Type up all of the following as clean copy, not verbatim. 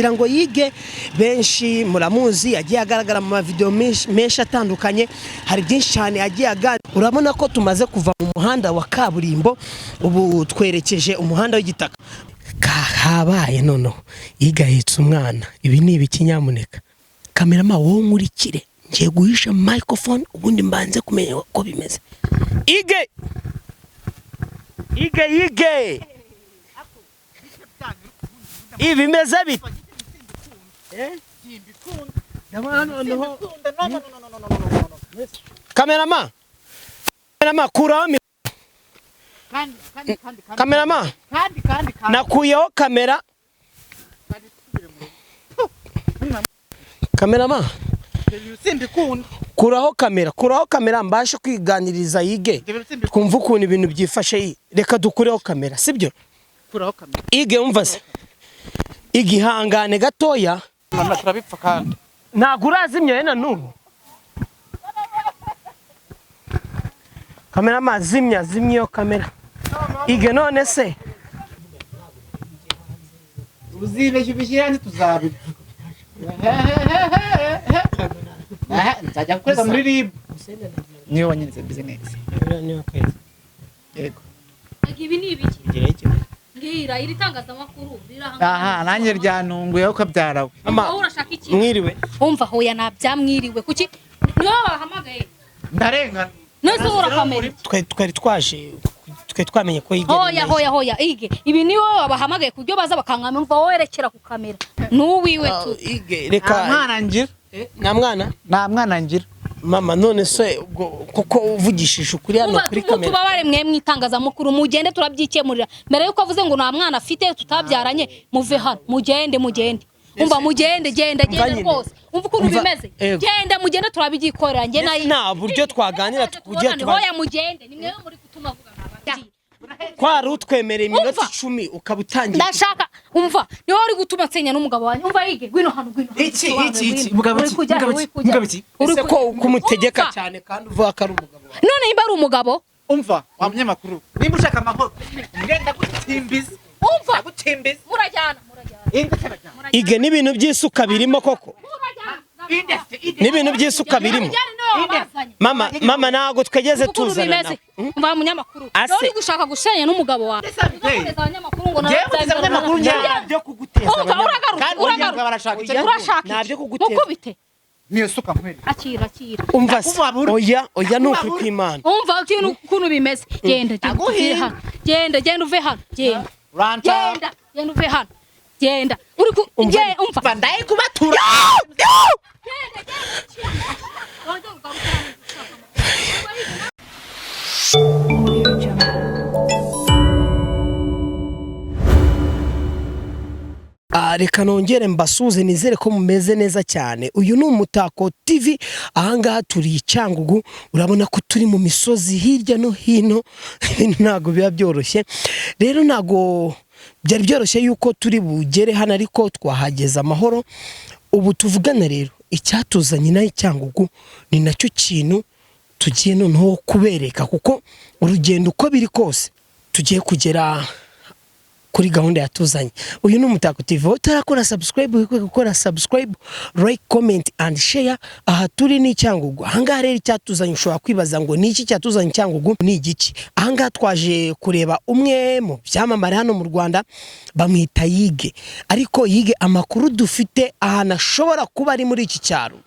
Ngira ngo Yige benshi muramuzi, yagiye agaragara mu mavideo menshi atandukanye, hari byinshi cyane yagiye aganira. Urabona ko tumaze kuva mu muhanda wa kaburimbo, ubu twerekeje umuhanda w'igitaka. Kahabaye noneho Yige ahetse umwana. Ibi ni ibiki? Nyamuneka cameraman, wowe nkurikire, ngiye guhisha microphone ubundi mbanze kumenya uko bimeze. Ige, Ige, Ige, ibi bimeze bite? Ndabona noneho cameraman, cameraman, kuraho cameraman. Kandi Nakuyeho kamera. Cameraman. Simbikunda. Kuraho kamera, kuraho kamera, mbashe kwiganiriza Yige, twumve ukuntu ibintu byifashe. Reka dukureho kamera, sibyo? Kuraho kamera. Ige, umva se, igihangane gatoya. Mama, turabipfa kandi. Ntabwo urazimya na n'ubu. Cameraman, zimya, zimya iyo kamera. Ige, none se? Uzibeshya ubishyira hanze, tuzabipfa. Aha, nzajya gukorera muri RIB. Niwe wanyeretse business. Yego. Ibi ni ibiki? Mbwira, iri tangazamakuru riri Aha nanjye ryantunguye ko kabyarawe. Mama. Wowe urashaka iki? Mwiriwe. Umva, hoya, ntabyamwiriwe. Kuki niwe wabahamagaye? Ndarengana. None se wowe urakamera? Twari twaje, twari twamenye ko Yige. Hoya, hoya, hoya, Ige, ibi ni wowe wabahamagaye ku buryo baza bakankama? Umva, wowe rekera ku kamera n'uwiwe tu. Ige, Nta reka. mwana ngira. Nta mwana? Nta mwana ngira. Mama, none se ubwo kuko uvugishije ukuri hano Umva, kuri kamera? Mutubabare mwe mwitangazamakuru, mugende, turabyikemurira. Mbere yuko avuze ngo nta mwana afite tutabyaranye, muve hano, mugende, mugende. Umva, mugende, genda, Umva genda. Nyine. Rwose umva ukuntu Umva, bimeze. ego. Genda, mugende, turabyikorera njye nayo. Nta buryo twaganira tugiye tuba Hoya, mugende, ni mwewe muri gutuma avuga nk'abandi. Kwari utwemereye iminota Umva. 10 ukaba utangiye. Ndashaka, umva, niwe uri gutuma nsenya n'umugabo wanjye. Umva Yige, ngwino hano, ngwino hano. Iki, Ngwino, iki, iki, ngwino. mugabo Uri ki, kujya, mugabo uri ki, kujya. mugabo ki? Uri Ese kujya. ko kumutegeka Umva. cyane kandi uvuga ko ari umugabo wawe? None nimba ari umugabo? Umva wa munyamakuru, nimba ushaka amahoro, ngenda gutsimbiza. Umva. Gutsimbiza. Murajyana, murajyana. Inde cyabajyana? Ige, n'ibintu by'isuka birimo koko? Murajyana. Inde se, inde. N'ibintu by'isuka birimo? Murajyana, niwe wabazanye. Mama, mama, ntabwo twegeze Ukuntu tuzana bimeze. nawe. Umva munyamakuru, Ase. uri gushaka gusenya n'umugabo wawe. Ese. Uzakomeza abanyamakuru ngo Njyewe guteza abanyamakuru njyewe. Ntabyo kuguteza Umva. abanyamakuru. Uragarutse. Kandi Uragarutse. barashaka icyo. Urashaka Ntabyo iki? kuguteza. Mukubite. Niyo suka nkwere. Akira, akira. Umva se. Ndakubabura. Oya, oya, ni ukuri kw'Imana. Umva ukuntu bimeze. Genda, genda uve Ndaguhinga. hano, genda, genda uve hano, genda. Uranca. Genda, genda uve hano, genda. Uri ku Umva. Umva. Umva, ndayikubatura. Genda, genda. Wongere ugaruke hano ushaka amakuru. Ah, reka nongere mbasuze, nizere ko mumeze neza cyane. Uyu ni Umutako TV. Ahangaha turi i Cyangugu, urabona ko turi mu misozi hirya no hino. Ibintu ntabwo biba byoroshye rero, ntabwo byari byoroshye yuko turi bugere hano, ariko twahageze amahoro. Ubu tuvugana rero, icyatuzanye nayo i Cyangugu ni nacyo kintu tugiye noneho kubereka, kuko urugendo uko biri kose tugiye kugera kuri gahunda yatuzanye. Uyu ni Umutako TV. Wowe utarakora subscribe, wikwiye gukora subscribe, like, comment and share. Aha turi ni Cyangugu. Ahangaha rero icyatuzanye, ushobora kwibaza ngo ni iki cyatuzanye Cyangugu, ni igiki? Ahangaha twaje kureba umwe mu byamamare hano mu Rwanda, bamwita Yige. Ariko Yige, amakuru dufite, ahantu ashobora kuba ari muri iki cyaro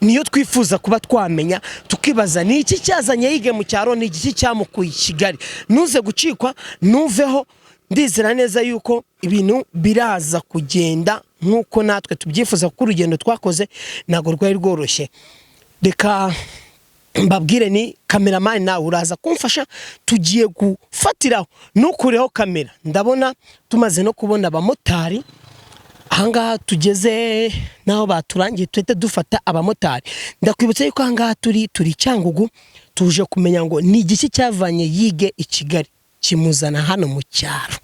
niyo twifuza kuba twamenya, tukibaza ni iki cyazanye Yige mu cyaro, ni iki cyamukuye i Kigali. Ntuze gucikwa, ntuveho. Ndizera neza yuko ibintu biraza kugenda nk'uko natwe tubyifuza, kuko urugendo twakoze ntabwo rwari rworoshye. Reka mbabwire, ni cameraman nawe uraza kumfasha, tugiye gufatiraho. Ntukureho kamera. Ndabona tumaze no kubona abamotari. Ahangaha tugeze n'aho baturangiye, tuhite dufata abamotari. Ndakwibutsa yuko ahangaha turi Cyangugu, tuje kumenya ngo ni igiki cyavanye Yige i Kigali kimuzana hano mu cyaro.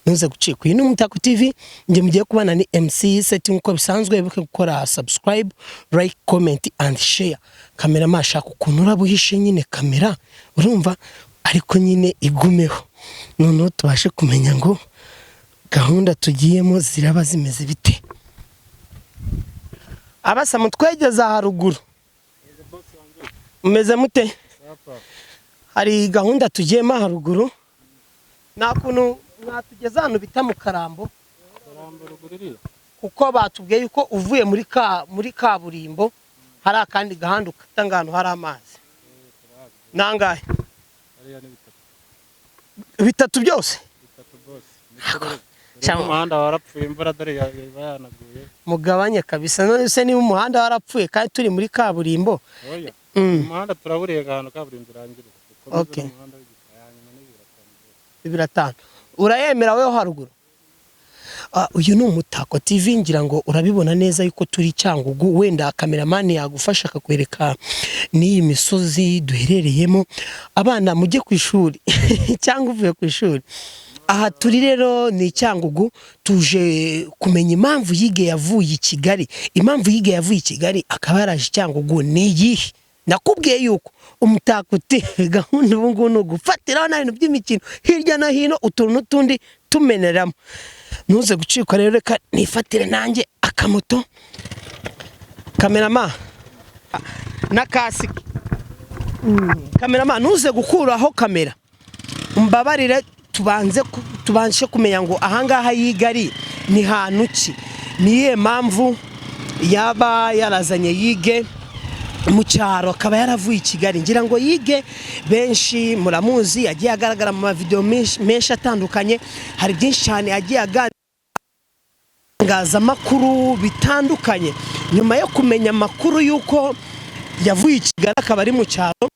Ntuze gucika. Uyu ni Umutako TV, njye mugiye kubana ni MC Seti nk'uko bisanzwe. Wibuke gukora subscribe, like, comment and share. Kamera mashaka ukuntu urabuhishe nyine kamera, urumva, ariko nyine igumeho, noneho tubashe kumenya ngo gahunda tugiyemo ziraba zimeze bite. Abasa mutwegeza haruguru. Mumeze mute? Hari gahunda tugiyemo haruguru. Nta kuntu mwatugeza ahantu bita mu Karambo, kuko batubwiye yuko uvuye muri kaburimbo hari akandi gahanda ukata ngo ahantu hari amazi. Nangahe? Bitatu byose? Umuhanda warapfuye, imvura dore iba yanaguye. Mugabanye kabisa. None se niba umuhanda warapfuye kandi turi muri kaburimbo? Oya. Umuhanda turawurega ahantu kaburimbo irangirira. Okay. 25. Urayemera weho haruguru? Uyu ni Umutako TV, ngira ngo urabibona neza yuko turi Cyangugu. Wenda cameraman yagufasha akakwereka n'iyi misozi duherereyemo. Abana mujye ku ishuri cyangwa uvuye ku ishuri. Aha turi rero ni Cyangugu, tuje kumenya impamvu Yige yavuye i Kigali. Impamvu Yige yavuye i Kigali akaba yaraje Cyangugu ni iyihe? Nakubwiye yuko Umutako TV gahunda ubu ngubu ni ugufatiraho nta bintu by'imikino hirya no hino, utuntu n'utundi tumeneramo. Ntuze gucikwa rero, reka nifatire nanjye akamoto. Kamerama na kasike. Kamerama ntuze gukuraho kamera, mbabarire, tubanze kumenya ngo ahangaha Yiga ari ni hantu ki, niye mpamvu yaba yarazanye Yige mu cyaro akaba yaravuye i Kigali. Ngira ngo Yige benshi muramuzi, yagiye agaragara mu mavideo menshi atandukanye, hari byinshi cyane yagiye agangaza amakuru bitandukanye. Nyuma yo kumenya amakuru y'uko yavuye i Kigali akaba ari mu cyaro,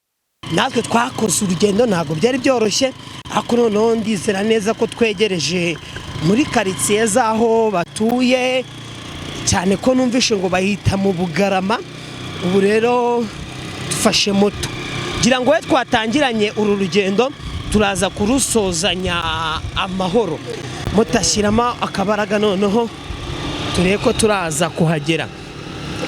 natwe twakoze urugendo, ntabwo byari byoroshye, ariko noneho ndizera neza ko twegereje muri karitsiye z'aho batuye, cyane ko numvishe ngo bahita mu Bugarama. Ubu rero dufashe moto, ngira ngo we twatangiranye uru rugendo turaza kurusozanya amahoro. Moto ashyiramo akabaraga, noneho turebe ko turaza kuhagera.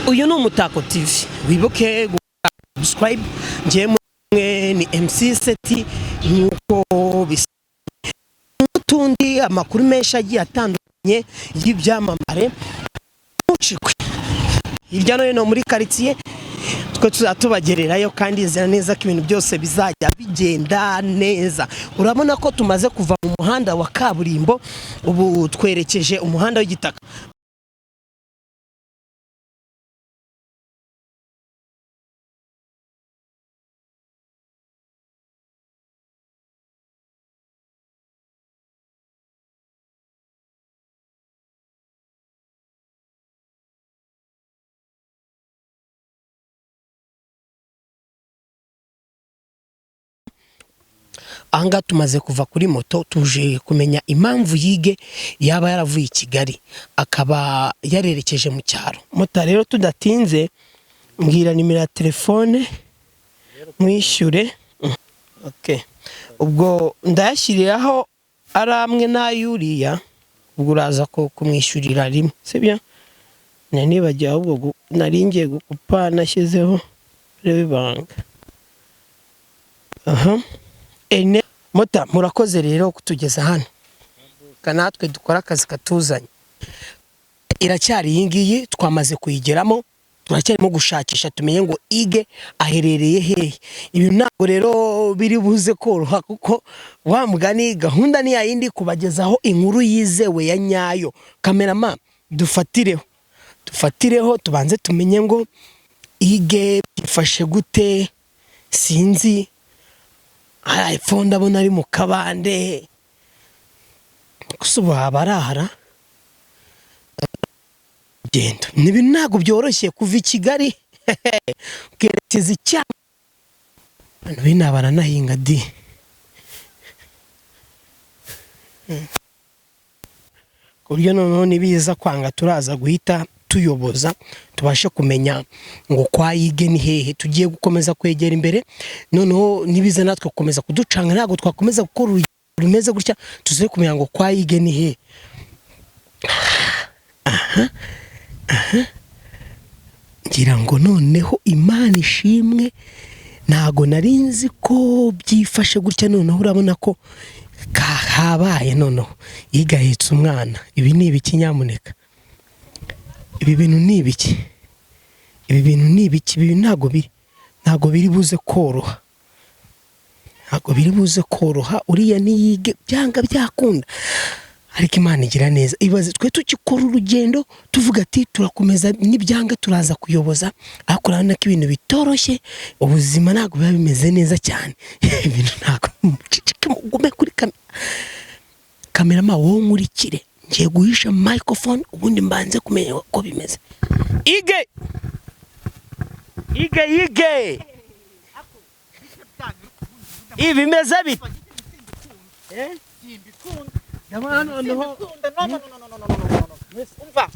Uyu ni Umutako TV, wibuke gukora subscribe. Ngiye mwe ni MC Seti, nk'uko bisa n'utundi amakuru menshi agiye atandukanye y'ibyamamare. Ntucikwe hirya no hino muri karitsiye, twe tuzatubagererayo kandi izera neza ko ibintu byose bizajya bigenda neza. Urabona ko tumaze kuva mu muhanda wa kaburimbo, ubu twerekeje umuhanda w'igitaka. Ahangaha tumaze kuva kuri moto, tuje kumenya impamvu Yige yaba yaravuye i Kigali akaba yarerekeje mu cyaro. Mota rero tudatinze, mbwira nimero ya telefone mwishyure. Okay. Ubwo ndayashyiriraho ari amwe n'ayuriya, ubwo uraza kumwishyurira rimwe, sibyo? Nibagiwe ahubwo nari ngiye gukupa nashyizeho ibanga. Aha. Ene mota murakoze rero kutugeza hano, natwe dukora akazi katuzanye. Iracyari iyi ngiyi twamaze kuyigeramo, turacyarimo gushakisha tumenye ngo Ige aherereye hehe. Ibi ntabwo rero biri buze koroha, kuko wa mugani gahunda ni yayindi, kubagezaho inkuru yizewe ya nyayo. Kamerama dufatireho, dufatireho tubanze tumenye ngo Ige byifashe gute. Sinzi, iPhone ndabona ari mu kabande, gusa ubu haba arahara gendo. Ni ibintu ntabwo byoroshye kuva i Kigali ukerekeza icyaro. Abantu b'inaha baranahinga di, ku buryo noneho nibiza kwanga turaza guhita tuyoboza tubashe kumenya ngo kwa Yige ni hehe. Tugiye gukomeza kwegera imbere, noneho nibiza natwe gukomeza kuducanga, ntabwo twakomeza gukora urugendo rumeze gutya tuze kumenya ngo kwa Yige ni hehe. Aha, aha, ngira ngo noneho Imana ishimwe, ntago nari nzi ko byifashe gutya. Noneho urabona ko kahabaye, noneho Yige ahetse umwana. Ibi ni ibiki nyamuneka? Ibi bintu ni ibiki? Ibi bintu ni ibiki? Ibi bintu ntabwo biri buze koroha, ntabwo biri buze koroha. Uriya niyige byanga byakunda, ariko Imana igira neza. Ibaze twe tukikora urugendo tuvuga ati turakomeza, nibyanga turaza kuyoboza, ariko urabona ko ibintu bitoroshye, ubuzima ntabwo biba bimeze neza cyane. Ibintu ntabwo, muceceke, mugume kuri kamera. Kamerama, wowe nkurikire, ngiye guhisha microphone ubundi mbanze kumenya uko bimeze. Ige, ige, ige, ibi bimeze bite? Ndabona noneho Umva.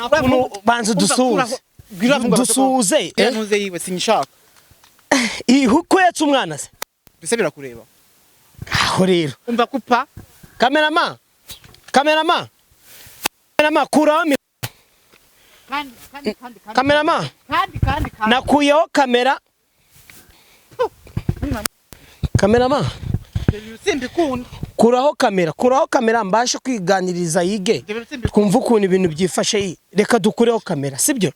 Ukuntu banza dusuhuze, dusuhuze. Eh? Ntuze yiwe, sinshaka. Ko umwana se? Bise birakureba. Aho rero. Umva, kupa. Kamerama, kamerama, kamerama, kuraho Kandi kandi kandi kandi. Kamerama. Kandi kandi kandi. Nakuyeho kamera, kamerama. Simbikunda. Kuraho kamera, kuraho kamera, mbashe kwiganiriza yige. Ibyo bintu simbikunda. Twumve ukuntu ibintu byifashe. Reka dukureho kamera, sibyo?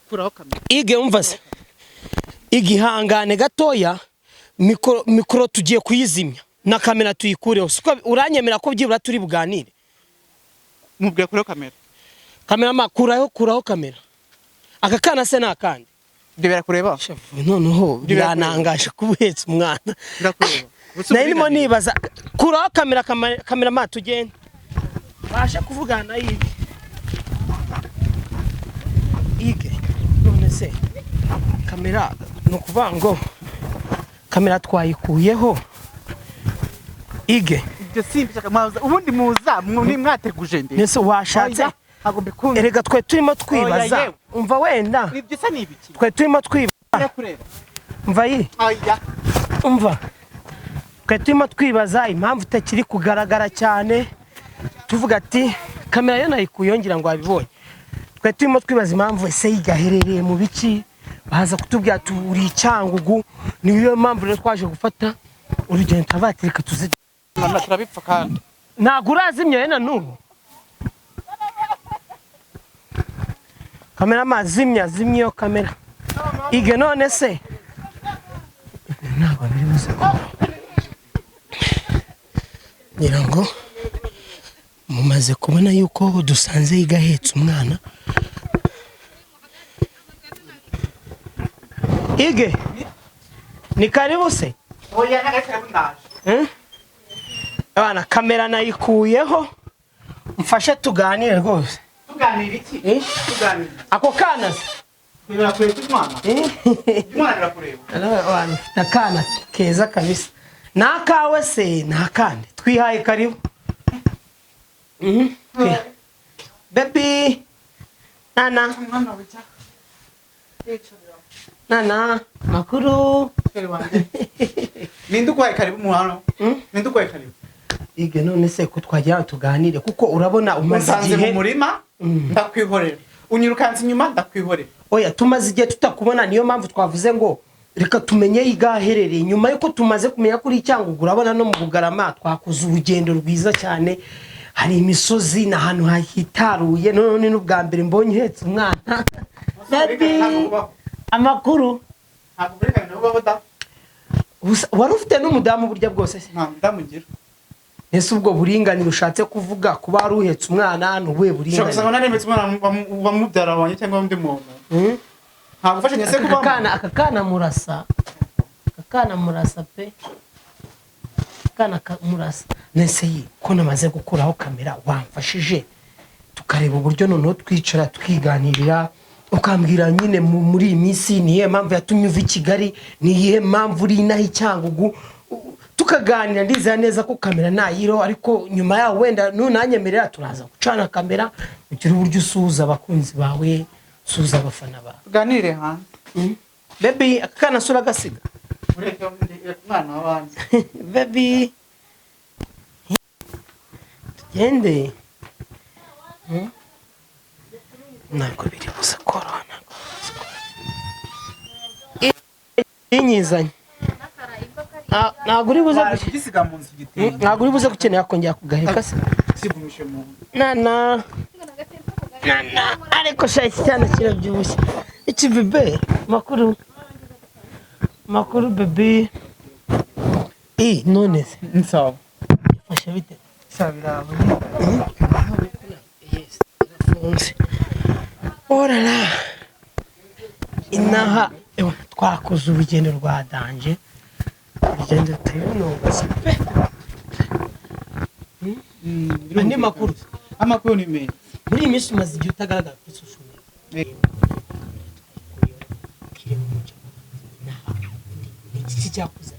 Kuraho kamera. Ige, umva se, igihangane gatoya, mikoro tugiye kuyizimya na kamera tuyikureho. Siko uranyemera ko byibura turi buganire? Mubwira kuraho kamera. Kamerama, kuraho, kuraho kamera. Aka kana se ni akandi? Ibyo birakureba. Noneho Ibyo birakureba. biranangaje kuba uhetse umwana. Birakureba. Nari ndimo nibaza. Kuraho kamera, kamerama, tugende bashe kuvugana na Ige. Ige, none se kamera, ni ukuvuga ngo kamera twayikuyeho, Ige? Ibyo simbishaka, mwaza ubundi muza ni mwateguje ndi. Mbese washatse? Oya, ntabwo mbikunda. Erega twe turimo twibaza. Oya, yewe. Umva, wenda Ibyo se ni ibiki? twe turimo twibaza. Birakureba. Umva yi. Oya. Umva, twe turimo twibaza impamvu itakiri kugaragara cyane, tuvuga ati kamera yo nayikuyeho, ngira ngo wabibonye. Twe turimo twibaza impamvu, ese yigaherereye mu biki? Baza kutubwira turi i Cyangugu. Niyo mpamvu rero twaje gufata urugendo, turavuga ati reka tuze. Mama, turabipfa kandi. Ntabwo urazimya na n'ubu? Kamera, zimya, zimya iyo kamera. Ige, none se ntabwo biri buze ko ngira ngo mumaze kubona yuko dusanze yiga ahetse umwana. Ige, ni karibu se. Oya, ntabwo ndaje. Eh? Abana, kamera nayikuyeho, mfashe tuganire rwose. Tuganira iki? Eh? Tuganira. Ako kana se? Birakureba umwana. Eh? Umwana birakureba. Abana, ufite akana keza kabisa. Ni akawe se? Ni akandi? Twihaye karibu. Baby nana. Umwana wica. Nana, makuru? Ninde ukwaye karibu mu hano? Mm? Ninde ukwaye karibu? Ige, none se ko twagira ngo tuganire, kuko urabona umaze Unsanze mu igihe murima, ndakwihorera. Unyirukanse inyuma, ndakwihorera. Oya, tumaze igihe tutakubona, niyo mpamvu twavuze ngo reka tumenye igaherereye, nyuma yuko tumaze kumenya kuri Cyangugu. Urabona no mu Bugarama twakoze urugendo rwiza cyane, hari imisozi, ni ahantu hahitaruye. None n'ubwa mbere mbonye uhetse umwana. Baby, amakuru? Ntabwo uburinganire bubaho da. Wari ufite n'umudamu burya bwose se? Nta mudamu ngira. Ese ubwo buringanire ushatse kuvuga kuba wari uhetse umwana ni ubuhe Ushobora buringanire? gusanga naremetse umwana wa mubyara wanjye cyangwa undi muntu. Ntabwo gufashanya se Aka kubamo. kana, aka kana murasa, aka kana murasa pe, aka kana murasa. Nese yi ko namaze gukuraho kamera, wamfashije tukareba uburyo noneho twicara tukiganirira, ukambwira nyine muri iyi minsi ni iyihe mpamvu yatumye uva i Kigali, ni iyihe mpamvu uri inaha i Cyangugu, tukaganira. Ndizera neza ko kamera ntayiriho, ariko nyuma yaho wenda nunanyemerera turaza gucana kamera, ugire uburyo usuhuza abakunzi bawe, usuhuza abafana bawe. Tuganire hanze. Baby, aka kana sura gasiga. Ureke umwana w'abandi. Baby, tugende. Ntabwo biri buze koroha, ntabwo biri buze koroha. Inyizanye. Ntabwo uri buze Waje kugisiga mu nzu igitenge. Ntabwo uri buze gukenera kongera kugaheka se? Kigumishe mu nzu. Nana, nana, ariko sha, iki cyana kirabyibushye. Kuki bébé? Makuru, makuru bébé. None se Sawa. fasha bite? Sawa, birabo. Yes, irafunze. Orara, inaha ewa, twakoze urugendo rwa danger, urugendo ruteye ubwoba pe. Andi makuru? Amakuru ni meza. Muri iyi minsi umaze igihe utagaragara kuri social media. Kiri mu muco. Ni iki cyakuzanye?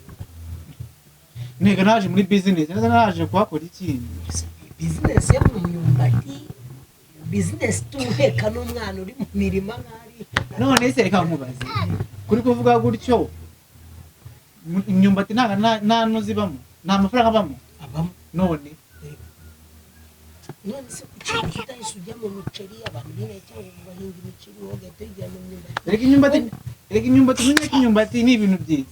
Ntega naje muri business, neza naje kuhakora iki? Business yo mu myumbati, business tuheka n'umwana uri mu mirima nk'ari? None se reka nkubaze, kuri kuvuga gutyo, imyumbati nta nuzibamo, nta mafaranga abamo? Abamo. None? None se kuki utahise ujya mu miceri? Abantu b'inaha cyangwa bahinga imiceri, wowe ugahita wigira mu myumbati. Reka imyumbati, umenye ko imyumbati ni ibintu byiza,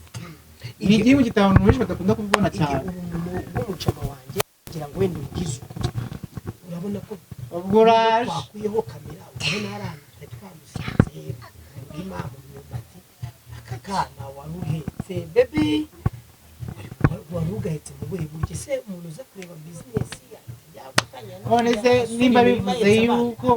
ni igihingwa gitanu abantu benshi badakunda kubibona Igihe cyane. Ubu umuntu w'umucama wanjye kugira ngo wenda ubigize ukuri, urabona ko Ubwo uraje. twakuyeho kamera, urabona hari ahantu twari twamusanze mu murima mu myumbati. Aka kana wari uhetse, bébé, wari ugahetse mu buhe buryo se? Umuntu uza kureba business yagutangira no None kujya se asura nimba imirima bivuze ahetse abana. yuko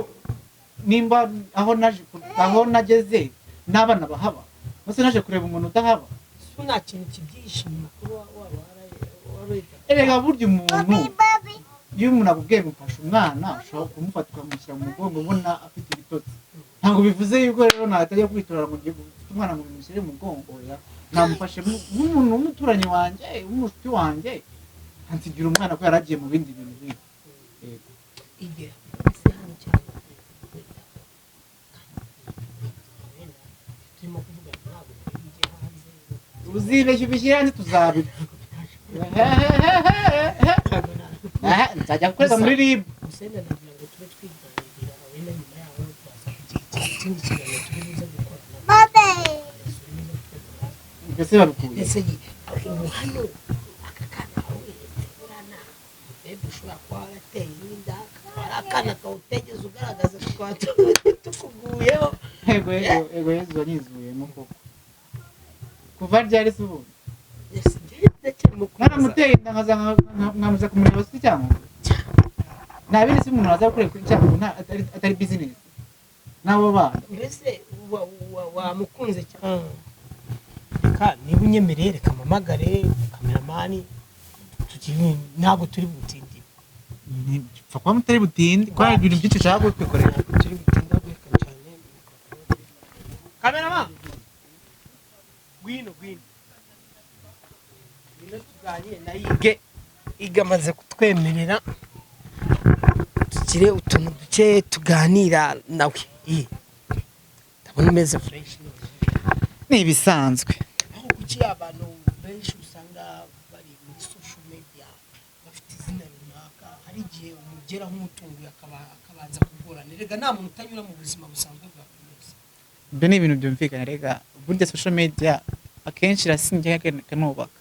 nimba aho naje aho nageze n'abana bahaba, mbese naje kureba umuntu udahaba? So nta kintu kibyihishe inyuma kuba waba waruhetse? Erega burya umuntu, iyo umuntu akubwiye ngo mfashe umwana, ushobora kumufata ukamushyira mu mugongo ubona afite ibitotsi. Ntabwo bivuze yuko rero natajya kwitora ngo ngiye gufata umwana ngo bimushyire mu mugongo. Oya, namufashe nk'umuntu w'umuturanyi wanjye, w'umushuti wanjye, nsigira umwana ko yari agiye mu bindi bintu bindi. Yego. Igihe ese hano cyangwa wenda wenda turimo kuvuga, ntabwo turi bujye hanze. Uzibeshye ubishyire hanze tuzabipfa. Nzajya gukorera muri RIB. Gusa wenda nagira ngo tube twiganirira, wenda nyuma yaho twaza kugira ikindi kiganiro turi buze gukorana. Mbese babikuye? Ese ubu hano aka kana wese urana bébé ushobora kuba warateye inda, akaba ari akana kawutegeze ugaragaza, tukaba tukuguyeho? Ego, ego, ego, Yezu wanyizuyemo koko. Kuva ryari se ubundi? Ese njye ndacyarimo kwibaza. Naramuteye inda nkaza nkamuza kumureba se? Cyangwa nta bindi se umuntu aza gukorera kuri cyangwa atari business n'abo bana? Mbese wamukunze cyane? Reka niba unyemereye, reka mpamagare cameraman tukiri, ntabwo turi butinde. Pfa kuba mutari butinde kuko hari ibintu byinshi ushaka kwikorera. Ntabwo turi butinde, ahubwo reka cyane cameraman, ngwino, ngwino, ngwino tuganire na Ige. Ige amaze kutwemerera tugire utuntu duke tuganira nawe. Ndabona umeze fresh. Ni ibisanzwe. Aho kuki abantu benshi usanga bari muri social media bafite izina runaka, hari igihe umugeraho umutunguye akabanza kugorana? Rega nta muntu utanyura mu buzima busanzwe bwa buri munsi. Ibyo ni ibintu byumvikana. Rega burya social media akenshi irasingira ikanubaka.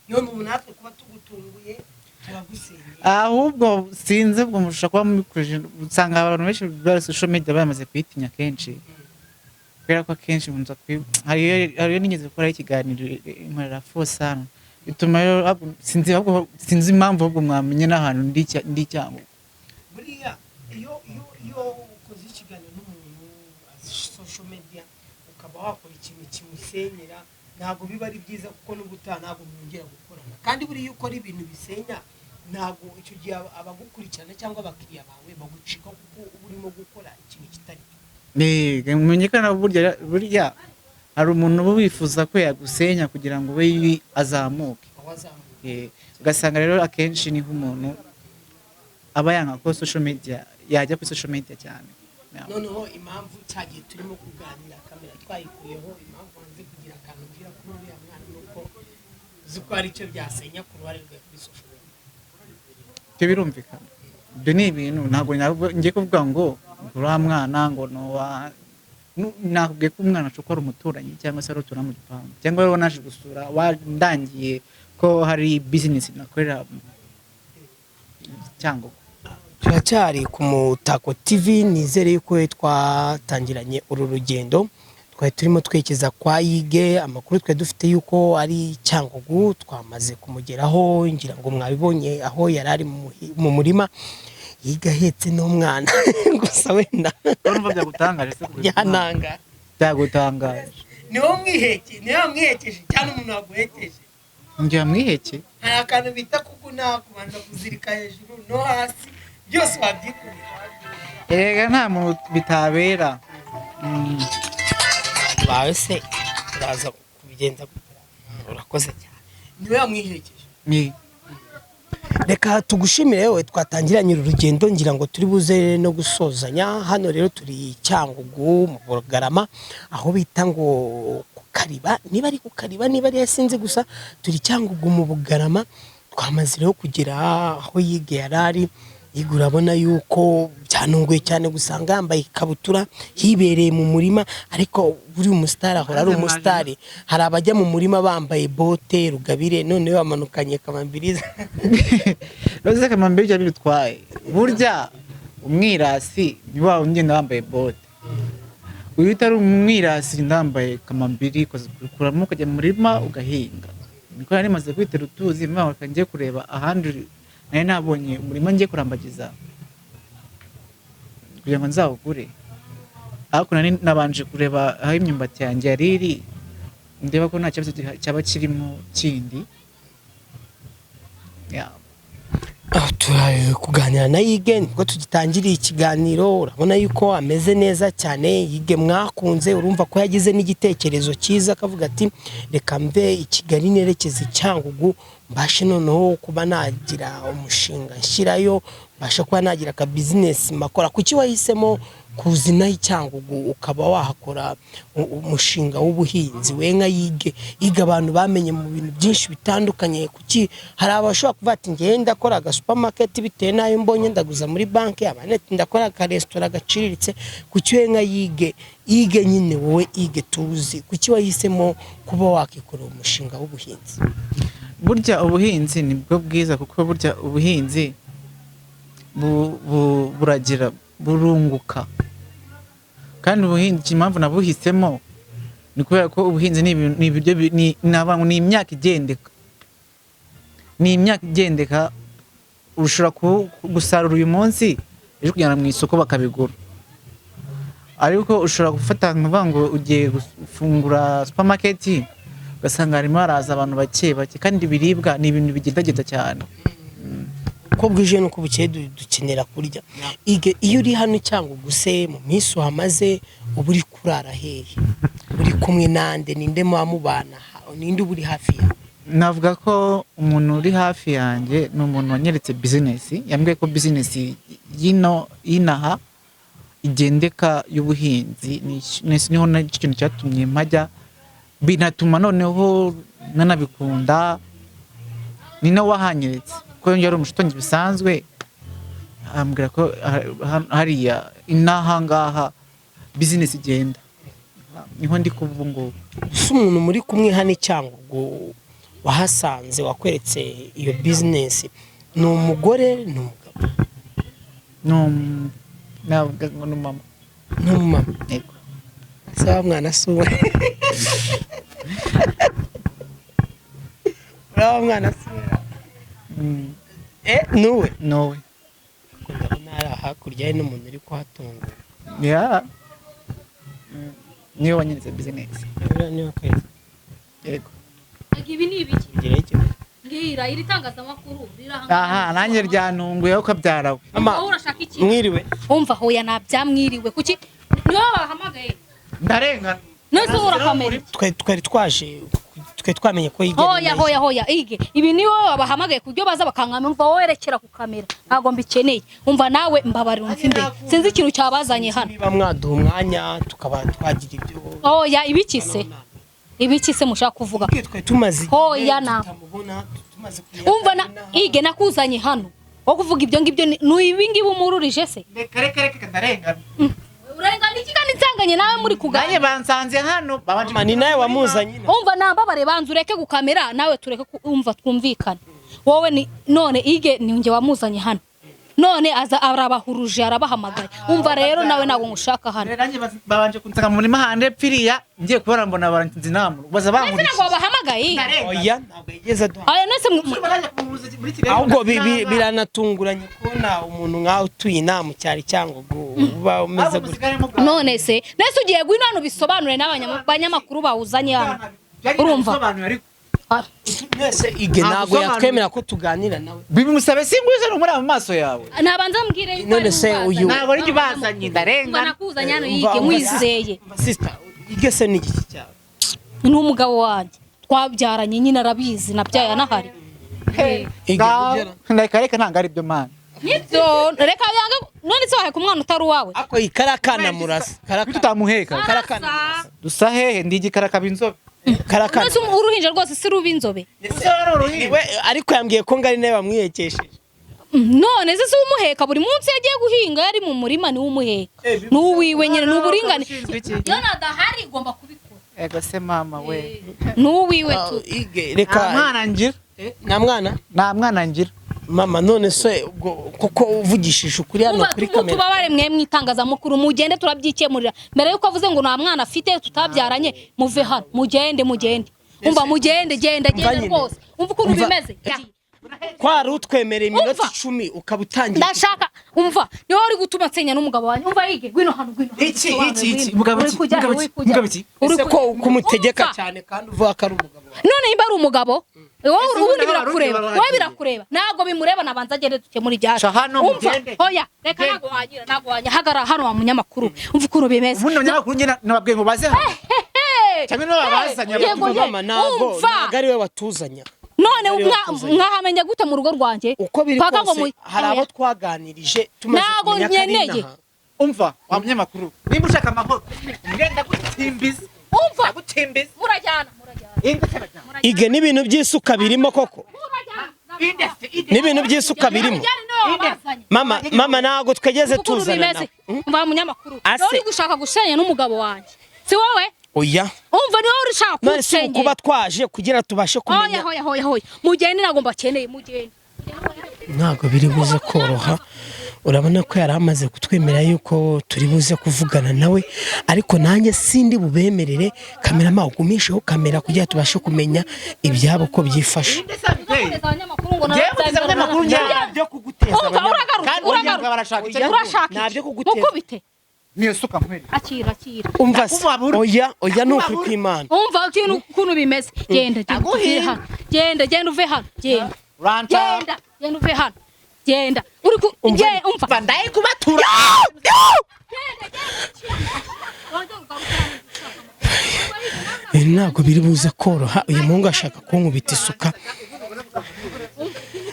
None ubu natwe kuba tugutunguye, turagusenyeye? Ahubwo sinzi, ubwo mushobora kuba mubikoresheje, usanga abantu benshi bari social media bamaze kuyitinya kenshi, kubera ko akenshi nkunze hariyo nigeze gukoraho ikiganiro nkorera fosana, bituma rero sinzi, ahubwo sinzi impamvu, ahubwo mwamenye n'ahantu ndi Cyangugu. Buriya iyo ukoze ikiganiro n'umuntu azi social media, ukaba wakora ikintu kimusenyera, ntabwo biba ari byiza, kuko n'ubutaha ntabwo mwongera gukorana. Kandi buriya iyo ukora ibintu bisenya, ntabwo icyo gihe abagukurikirana cyangwa abakiriya bawe bagucika, kuko uba urimo gukora ikintu kitari cyo. Mumenyekana burya hari umuntu uba wifuza ko yagusenya kugira ngo we azamuke. Wazamuka. Ugasanga rero akenshi niho umuntu aba yanga ko social media yajya kuri social media cyane. Yeah. Noneho impamvu cyagiye turimo kuganira kamera twayikuyeho, impamvu wanze kugira akantu ubwira kuri uriya mwana, ni uko uzi ko hari icyo byasenya ku ruhare rwawe kuri social media. Ibyo birumvikana, ibyo ni ibintu ntabwo ngiye kuvuga ngo uriya mwana ngo ni uwa nakubwiye ko umwana ashobora kuba ari umuturanyi cyangwa se ari utura mu gipangu, cyangwa rero naje gusura wandangiye ko hari business nakorera Cyangugu. Turacyari ku Mutako TV. Nizere yuko twatangiranye uru rugendo twari turimo twerekeza kwa Yige. Amakuru twari dufite yuko ari Cyangugu, twamaze kumugeraho. Ngira ngo mwabibonye aho yari ari mu murima, Yiga ahetse n'umwana gusa wenda Urumva byagutangaje se kureba umwana? Yananga. Byagutangaje. Niwo mwiheke, niwe wamwihekeje cyane, umuntu waguhekeje. Njye wamwiheke. Hari akantu bita kuguna, kubanza kuzirika hejuru no hasi, byose wabyikorera. Erega nta muntu bitabera. Bawe se uraza kubigenza gute? Urakoze cyane, niwe wamwihekeje. Ni Reka tugushimire wowe twatangiranye uru rugendo, ngira ngo turi buze no gusozanya hano. Rero turi Cyangugu mu Bugarama, aho bita ngo ku Kariba, niba ari ku Kariba, niba ari yasinze. Gusa turi Cyangugu mu Bugarama. Twamaze rero kugera aho Yige yari ari. Yiga, urabona yuko byanunguye cyane gusanga yambaye ikabutura, hibereye mu murima, ariko buri umusitari ahora ari umusitari. Hari abajya mu murima bambaye bote rugabire, none bamanukanye kamambiriza. Rose, kamambiri ibyo bitwaye. Burya umwirasi ni wa wundi ugenda wambaye bote. Uyu utari umwirasi ugenda wambaye kamambiri, ukuramo ukajya mu murima ugahinga. Niko nari maze kwitera utuzi mpamvu ngiye kureba ahandi nari nabonye umurima ngiye kurambagiza kugira ngo nzawugure, ariko nari nabanje kureba aho imyumbati yanjye yari iri, ndeba ko nta kibazo cyaba kirimo kindi. Yeah. Aho turi kuganira na Yige nibwo tugitangiriye ikiganiro. Urabona yuko ameze neza cyane. Yige mwakunze, urumva ko yagize n'igitekerezo cyiza, akavuga ati: "Reka mve i Kigali nerekeze i Cyangugu, mbashe noneho kuba nagira umushinga nshyirayo, mbashe kuba nagira aka business makora." Kuki wahisemo kuza inaha i Cyangugu ukaba wahakora umushinga w'ubuhinzi? We nka Yige, Yiga abantu bamenye mu bintu byinshi bitandukanye, kuki hari abashobora kuvuga ati: "Ngewe ndakora aga supermarket bitewe n'ayo mbonye, ndaguza muri banki," abandi ati: "Ndakora akaresitora gaciriritse"? Kuki we nka Yige, Yige nyine, wowe Yige tuzi, kuki wahisemo kuba wakikorera umushinga w'ubuhinzi? Burya ubuhinzi ni bwo bwiza, kuko burya ubuhinzi buragira burunguka. Kandi ubuhinzi, impamvu nabuhisemo ni kubera ko ubuhinzi ni ni ibiryo ni imyaka igendeka, ni imyaka igendeka. Ushobora gusarura uyu munsi, ejo kujyana mu isoko bakabigura. Ariko ushobora gufata nkuvuga ngo ugiye gufungura supermarket, ugasanga harimo haraza abantu bake bake, kandi ibiribwa ni ibintu bigendagenda cyane. Uko bwije n'uko bukeye dukenera kurya. Ige, iyo uri hano cyangwa guse mu minsi uhamaze, uba uri kurara hehe? Uri kumwe nande? Ninde muba mubana? Ninde uba uri hafi yawe? Navuga ko umuntu uri hafi yanjye ni umuntu wanyeretse business, yambwiye ko business y'ino y'inaha igendeka y'ubuhinzi. Niho n'icyo kintu cyatumye mpajya, binatuma noneho nanabikunda. Ni nawe wahanyeretse, kuko yari umushuti wanjye bisanzwe, ambwira ko hariya inaha ngaha business igenda. Niho ndi kuba ubu ngubu. Gusa umuntu muri kumwe hano i Cyangugu wahasanze, wakweretse iyo business, ni umugore, ni umugabo? Navuga ngo ni mama. Ni umumama? Yego. Se wa mwana si uwe? Uriya wa mwana si uwe? Eh, ni uwe? Nowe. Ndabona hari hakurya hari n'umuntu uri kuhatunga. Yeah. Niwe wanyeretse business. Uriya niwe wakweretse? Yego. Ibi ni ibiki? Ugeraho ikibazo. Mbwira, iri tangazamakuru riri aha? Aha nanjye ryantunguye ko byarawe. Mama. Wowe urashaka iki? Mwiriwe. Umva, hoya, ntabyamwiriwe. Kuki niwe wabahamagaye? Ndarengana. None se urakamera iki? Twari twaje, twari twamenye ko yiga. Hoya, hoya, hoya! Ige, ibi ni wowe wabahamagaye ku buryo baza bakankama? Umva wowe, rekera ku kamera, ntabwo mbikeneye. Umva nawe, mbabarira, umva imbere, sinzi ikintu cyabazanye hano. Niba mwaduha umwanya tukaba twagira ibyo Hoya, ibiki se? Ibiki se mushaka kuvuga? Twari tumaze igihe Hoya na. tutamubona, tumaze kumenya Umva na ko ari Ige, nakuzanye hano wo kuvuga ibyo ngibyo ni ibi ngibi umururije se? Reka, reka, reka, ndarengana. Urengana iki kandi nsanganye nawe muri Nanjye kuganira? bansanze hano babanje. Mama, ni nawe wamuzanye? Umva, nambabare, banza ureke gukamera, nawe tureke umva, twumvikane. Wowe ni none Ige ni njye wamuzanye hano. None aza arabahuruje, arabahamagaye. Umva rero, nawe ntabwo ngushaka hano. Rero nanjye babanje kunsanga mu murima hande pfiriya, ngiye kubona mbona baransinze inama baza Ese ntabwo bankurikiye. wabahamagaye? Oya, ntabwo yigeze aduha. Aya nese Ahubwo biranatunguranye kubona umuntu nkawe utuye inaha mu cyaro Cyangugu uba umeze gutya. None se nese ugiye guhina hano bisobanure n'abanyamakuru bawuzanye hano? Urumva? Ah, Mwese Ige ntabwo Ntabwo yatwemera ko tuganira nawe. Bimusabe singwize no muri mu maso yawe. Nabanza mbwire yuko None ari se ubazanye. uyu- Ntabwo ari ubazanye, ndarenga. Umva, nakuzanye hano Umva, yige umva, nkwizeye. Umva, sister, Ige se ni igiki cyawe? Ni umugabo wanjye twabyaranye nyine, arabizi, nabyaye anahari. Ige ubyara- Reka reka, ntabwo ari byo man. Nibyo, reka yanga. None se waheka umwana utari uwawe? Ako karakana murasa. Kuki utamuheka? Karakana. Dusa hehe? Ndi igikara kaba inzobe. Karakana. None se uruhinja rwose si ruba inzobe? We ariko yambwiye ko ngari nawe bamwihekesheje. None se si umuheka buri munsi yagiye guhinga, yari mu murima, niwe umuheka, ni uwiwe nyine, ni uburingane. Ushinzwe iki? Iyo nadahari igomba kubikora. Ego se mama we. Ni uwiwe tu. Ige Nta reka. mwana ngira. Nta mwana? Nta mwana ngira. Mama, none se ubwo kuko uvugishije ukuri hano kuri kamera. Tubabare mwe mwitangazamakuru, mugende turabyikemurira. Mbere yuko avuze ngo nta mwana afite tutabyaranye, muve hano, mugende, mugende. Umva, mugende, genda, genda Nyine. rwose. Umva ukuntu Umva. bimeze. Kwari utwemereye iminota Umva. 10 ukaba utangiye. Ndashaka, umva, niwe uri gutuma nsenya n'umugabo wanjye. Umva yige, ngwino hano, ngwino hano. Iki, Sobanura, iki, iki, ngwino. mugabo Uri iki, kujya, mugabo uri iki, kujya. mugabo iki. Uri Ese ku- ko kumutegeka Umva. cyane kandi uvuga ko ari umugabo wawe? None nimba ari umugabo wowe, Ese ubundi ubundi birakureba? abarundi Wowe birakureba? Ntabwo bimureba, nabanza agende dukemura ibyacu. Ca hano, Umva, mugende. oya reka, ntabwo wagira, ntabwo wajya. Hagarara hano wa munyamakuru, umva ukuntu bimeze. Ubundi abanyamakuru njye nababwiye ngo baze hano. Cyangwa nibo babazanye. Yego, Umva ye. mama, ntabwo Umva. ntabwo ari we watuzanya. None Ari we watuzanye. mwahamenya gute mu rugo rwanjye? Uko biri Paka ngo kose hari abo twaganirije tumaze Ntabwo kumenya ko ari nkeneye. inaha. Umva wa munyamakuru, nimba ushaka amahoro ngenda gutimbiza. Umva. Gutimbiza. Murajyana, murajyana. Inde cyabajyana. Ige n'ibintu by'isuka birimo koko? Murajyana. Inde se inde. N'ibintu by'isuka birimo? Murajyana, niwe wabazanye. Mama, mama, ntabwo twegeze Ukuntu tuzana bimeze. nawe. Umva munyamakuru, Ase. wowe uri gushaka gusenya n'umugabo wanjye, si wowe? Oya. Umva, niwe uri ushaka None si kunsengera. kuba twaje kugira tubashe Hoya, kumenya. hoya, hoya, hoya, mugende, ntabwo mbakeneye, mugende. Ntabwo biri buze koroha. Urabona ko yari amaze kutwemera yuko turi buze kuvugana nawe, ariko nanjye sindi bubemerere. Kamera ugumisheho kamera kugira tubashe kumenya ibyabo ko byifashe. Inde se abiteye. Nzakomeza abanyamakuru ngo Njyewe kugeza abanyamakuru njyewe. Ntabyo kuguteza. Umva, uragarutse. Kandi Uragarutse. barashaka icyo. Urashaka Ntabyo iki? kuguteza. Mukubite. Niyo suka nkwere. Akira, akira. Umva se. Ndakubabura. Oya, oya, ni ukuri kw'Imana. Umva ukuntu ukuntu bimeze. Genda, genda uve hano, genda, genda uve hano, genda. Uranta. Genda, genda uve hano, genda. Uri ku Umva. Umva. Umva ndaye kubatura. Genda, genda. Wongere ugaruke hano ushaka amakuru. Ntabwo biri buze koroha. Uyu muhungu ashaka kunkubita isuka.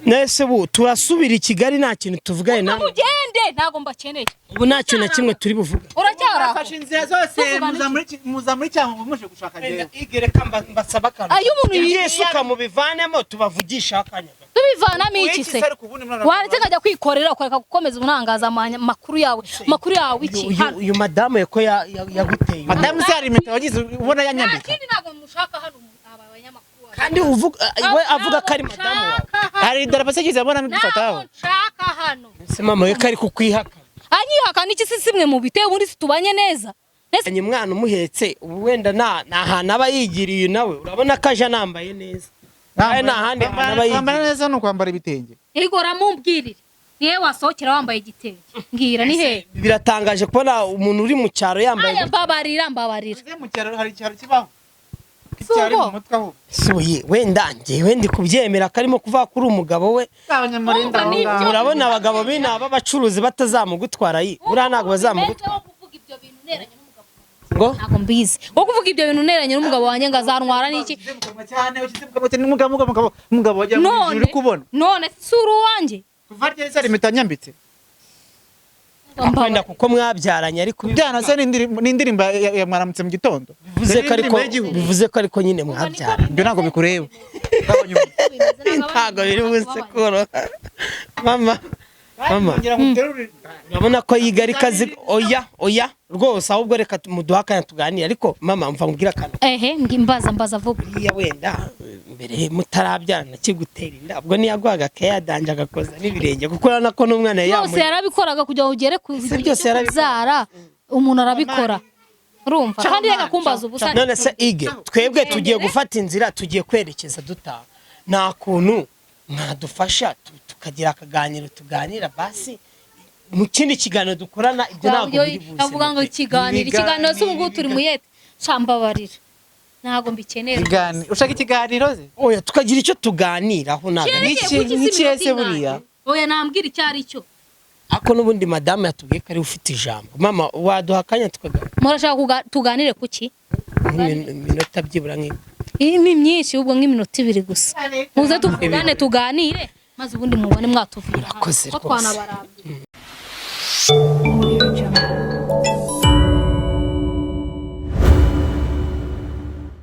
Nese ubu turasubira i Kigali nta kintu tuvuganye nawe? Mugende, ntabwo mbakeneye. Ubu nta kintu na kimwe turi buvuge. Uracyari aho? Murafashe inzira zose muza muri muza muri cyangwa muje gushaka njyewe. Reka mbasaba akantu. Ayo umuntu Iby'isuka mubivanemo, tubavugisha akanya gato. Tubivanamo iki se? Wiki se ariko ubundi mwana- Waretse nkajya kwikorera, ukareka gukomeza unangaza amakuru yawe, amakuru yawe iki hano? Uyu madamu ko yaguteye Madamu se hari impeta wagize ubona Nta yanyambika? kindi, ntabwo mushaka hano aba banyamakuru bawe. Kandi uvuga, we avuga ko ari madamu wawe. Hari idarapo se yagize abona Ntabwo mudufataho? nshaka hano. Ese mama we ko ari kukwihaka? Anyihakana iki se? Simwe mu biteye, ubundi situbanye neza. Nese Anye mwana umuhetse ubu wenda nta hantu aba yigiriye nawe, urabona ko aje anambaye neza. Nawe nta handi hantu aba Kwambara yigiriye. neza ni ukwambara ibitenge. Yego, ramumbwirire niwe wasohokera wambaye igitenge, mbwira ni hehe? Biratangaje kubona umuntu uri mu cyaro yambaye Aya, mbabarira, mbabarira. Uze mu cyaro, hari icyaro kibaho? Si Icyaro ubwo? mu mutwe aho. Suye wenda njyewe ndi kubyemera ko arimo kuvuga ko uri umugabo we. Abanyamurinda Urumva aho nibyo. ngaho. Urabona abagabo b'inaha b'abacuruzi batazamugutwara yi, buriya ntabwo bazamugutwara. Wo kuvuga ibyo bintu neranye n'umugabo Ngo ntabwo mbizi. Wo kuvuga ibyo bintu neranye n'umugabo wanjye ngo azantwara n'iki? Ushyize mu kanwa cyane, ushyize mu kanwa cyane, umugabo, umugabo, umugabo wagira ngo None uri kubona. none si uri uwanjye? Kuva ryari se hari impeta yanyambitse? Wenda kuko mwabyaranye ariko Byana se n'indirimbo ya mwaramutse mu gitondo. bivuze ko ariko Indirimbo y'igihugu. bivuze ko ariko nyine mwabyaranye. Ibyo ntabwo bikureba. Ntabwo biri buze koroha mama. Mama. Ngira ngo uterure. Urabona ko yiga ariko azi. Oya, oya rwose, ahubwo reka muduhe akanya tuganire. Ariko mama, mva nkubwire akantu. Ehe, mbaza, mbaza vuba. Buriya wenda mbere mutarabyarana kigutera inda, ubwo niyaguhaga akayadanje agakoza n'ibirenge, kuko urabona ko n'umwana yari Byose yamuye. yarabikoraga kugira ngo ugere ku Ese byose yarabikora? kubyara, umuntu arabikora, urumva? Kandi reka kumbaza ubusa. None se ige, twebwe tugiye gufata inzira, tugiye kwerekeza dutaha, nta kuntu mwadufasha tukagira akaganiro tuganira basi mu kindi kiganiro dukorana? Ibyo ntabwo biri buze. Avuga ngo ikiganiro, ikiganiro se? Ubu ngubu turi mu yete shambabarira, ntabwo mbikeneye. Ushaka ikiganiro se? Oya, tukagira icyo tuganiraho, ntabwo Cyerekeye N'iki- kuki se n'iki iminota ese ingahe? buriya? Oya, nambwira icyo ari cyo. Ariko n'ubundi madamu yatubwiye ko ariwe ufite ijambo. Mama, waduha akanya tukaganira? Murashaka tuganire kuki? Nk'iminota byibura nk'iyo. Iyi ni myinshi, ubwo nk'iminota 2 gusa, muze tuvugane, tuganire, maze ubundi mubone mwatuvira hano. Murakoze Ko rwose. twanabarambye.